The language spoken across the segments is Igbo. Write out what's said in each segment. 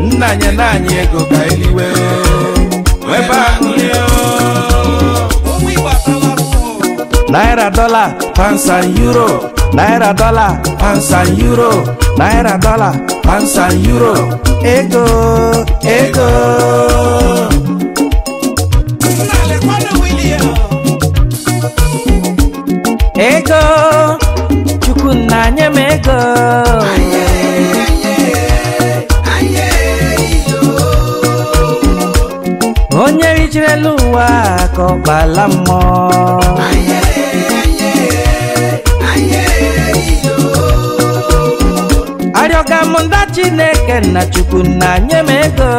Nna ego ka eliwe webe aṅụrị. Naira, dollar, pounds and euro. Naira, dollar, pounds and euro. Naira, dollar, pounds and euro. Ego, ego. Ego, Chukwu nna nye m ego. Onye rijere elu ụwa ka ọ kpala mmụọ. Arịọga m nda Chineke nna Chukwu nna nye m ego.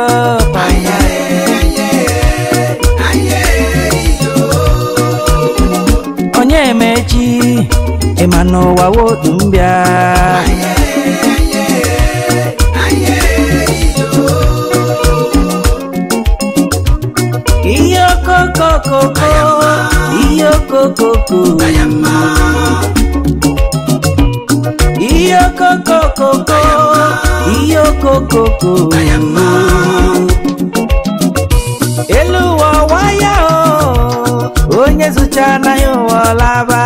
Onye mechi ịma n'ụwa wotu mbịa. Iyo kokokoko, iyo kokoko, iyo kokokoko, iyo kokoko. Elu ụwa waya o, onye zụcha anaghị ụwa laba.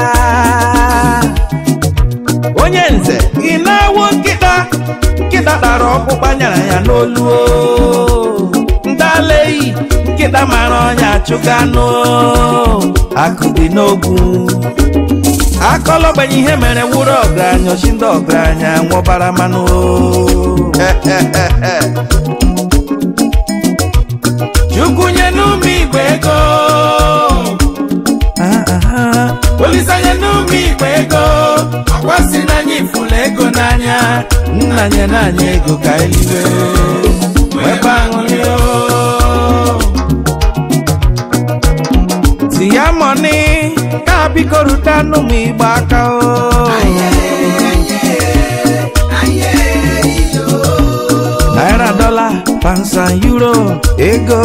Onye nze, ị na-awụ nkịta, nkịta tara ọkpụkpa nyara ya n'olu o. Ndaleyi, nkịta mara ọnya achụganụ. Akụ dị n'ogwu. Akọlọgbenye ihe mere wụrụ ọgaranya, ochi ndị ọgaranya nwụbara mmanụ. Chukwu nye n'ụmụ Igbo ego. Olisa nye n'ụmụ Igbo ego. Akwa si na anyị fụlụ ego n'anya. Nna nye n'anya ego ka eliwe webe aṅụrị o. Tiya mọni ka biko rute n'ụmụ Igbo aka o. Naira, dollar, pounds and euro. Ego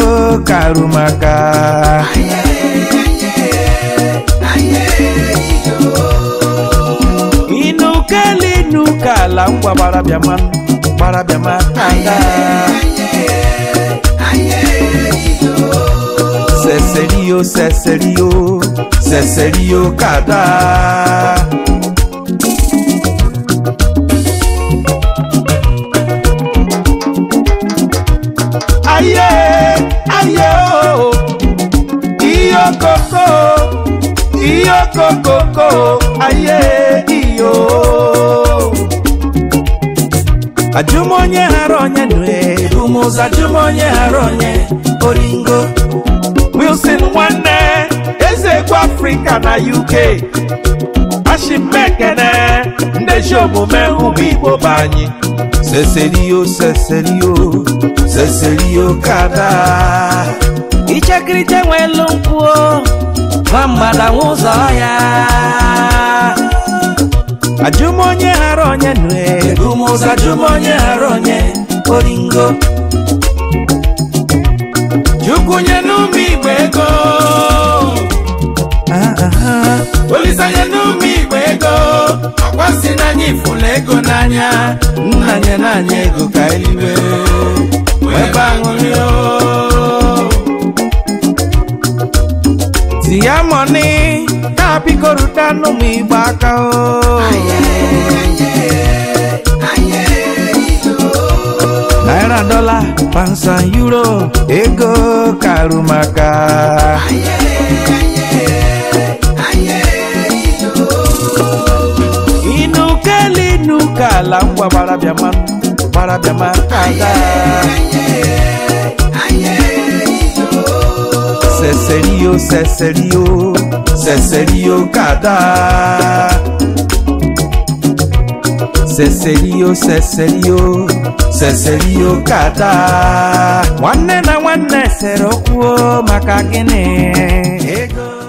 karumaka. Inukeli nukala ngwa gbara gbara bịama kanda. Seserio, seserio, seserio kada. Aye, aye o, iyo koko, iyo kokoko, aye iyo. Ajụmonye hara onye nue, ụmụzọ ajụmonye hara onye oringo. Wilson nwanne, eze egwu Afrịka na UK. Ashimekene, ndezi omume ụmụ Igbo be anyị. Seserio, seserio, seserio kada. Ichekirite nwelu nkwụ nwa mgbada nwe ụzọ ya. Ajụmonye hara onye nue, ụmụzọ ajụmonye hara onye oringo. Chukwu nye n'ụmụ Igbo ego. Olisa nye n'ụmụ Igbo ego. Akwa si na anyị fụlụ ego n'anya. Nna nye n'anya ego ka eliwe webe aṅụrị o. Tiya mọni ka biko rute n'ụmụ Igbo aka o. Naira, dollar, pounds and euro. Ego karumaka. Inukeli nukala ngwa gbara bịama gbara bịama kanda. Seserio, seserio, seserio kada. Seserio seserio seserio kata. Nwanne na nwanne sere okwu maka gịnị? Ego.